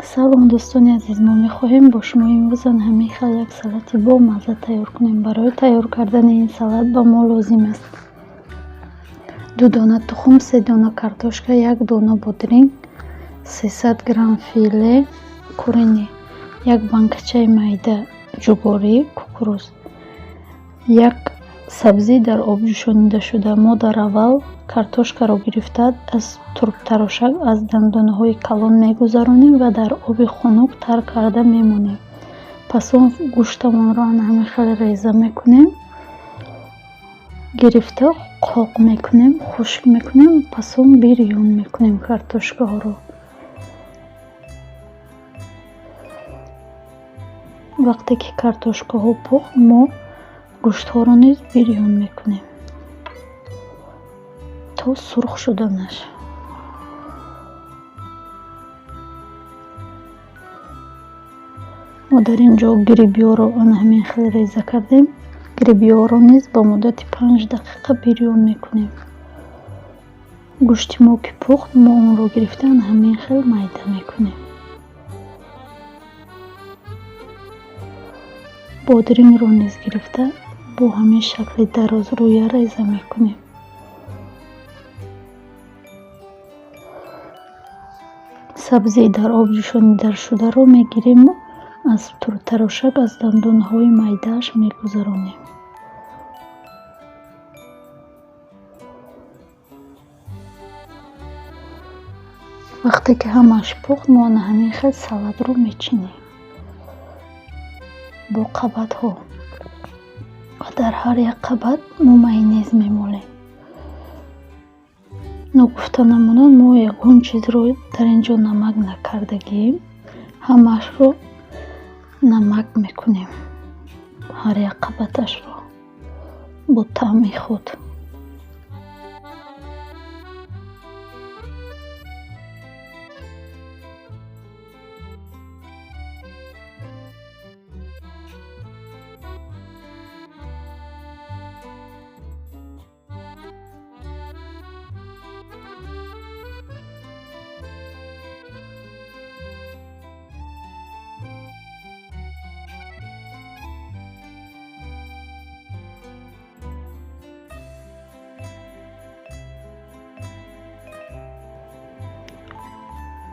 Салом, дӯстони азиз! Мо мехоҳем бо шумо имрӯз ҳамин хел як салати бомазза тайёр кунем. Барои тайёр кардани ин салат ба мо лозим аст: ду дона тухм, се дона картошка, як дона бодринг, 300 грамм филе куриный, як банкачаи майда ҷуворӣ кукуруз, як сабзӣ дар об ҷӯшонидашуда. Мо дар аввал картошкаро гирифта, аз турбтарошак аз дандонаҳои калон мегузаронем ва дар оби хунук тар карда мемонем. Пас он гӯштамонро ана ҳамин хел реза мекунем, гирифта қоқ мекунем, хушк мекунем, пас он бирён мекунем картошкаҳоро. Вақте ки картошкаҳо пухт, мо гӯштҳоро низ бирён мекунем то сурх шуданаш. Мо дар ин ҷо грибёро ана ҳамин хел реза кардем. Грибёро низ ба муддати 5 дақиқа бирён мекунем. Гӯшти мо ки пухт, мо онро гирифта, ана ҳамин хел майда мекунем. Бодрингро низ гирифта, бо ҳамин шакли дарозрӯя реза мекунем. Сабзии дар об ҷӯшонидашударо мегириму аз турбтарошак аз дандонаҳои майдааш мегузаронем. Вақте ки ҳамааш пухт, мо ана ҳамин хел салатро мечинем бо қабатҳо ва дар ҳар як қабат мо майонез мемолем. Ногуфта намонад, мо ягон чизро дар ин ҷо намак накардагием, ҳамаашро намак мекунем, ҳар як қабаташро бо таъми худ.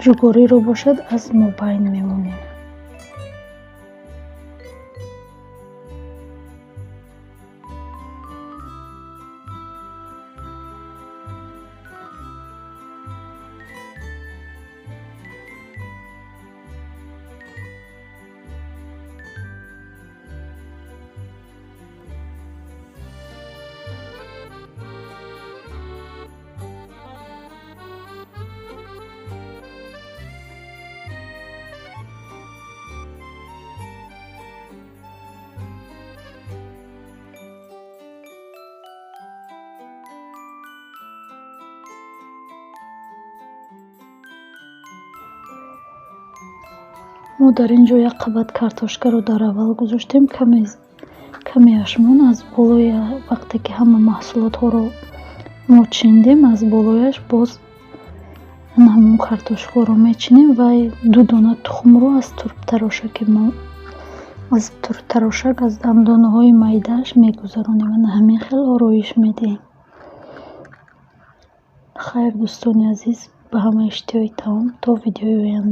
Ҷувориро бошад, аз мобайн мемонем. Мо дар ин ҷо як қабат картошкаро дар аввал гузоштем, камеаш мон аз болои. Вақте ки ҳама маҳсулотҳоро мо чиндем, аз болояш боз ҳамон картошкаҳоро мечинем ва ду дона тухмро аз турбтарошаки мо аз турбтарошак аз дандонаҳои майдааш мегузаронем, ана ҳамин хел ороиш медиҳем. Хайр, дӯстони азиз, ба ҳама иштиҳои таом. То видеои оянда.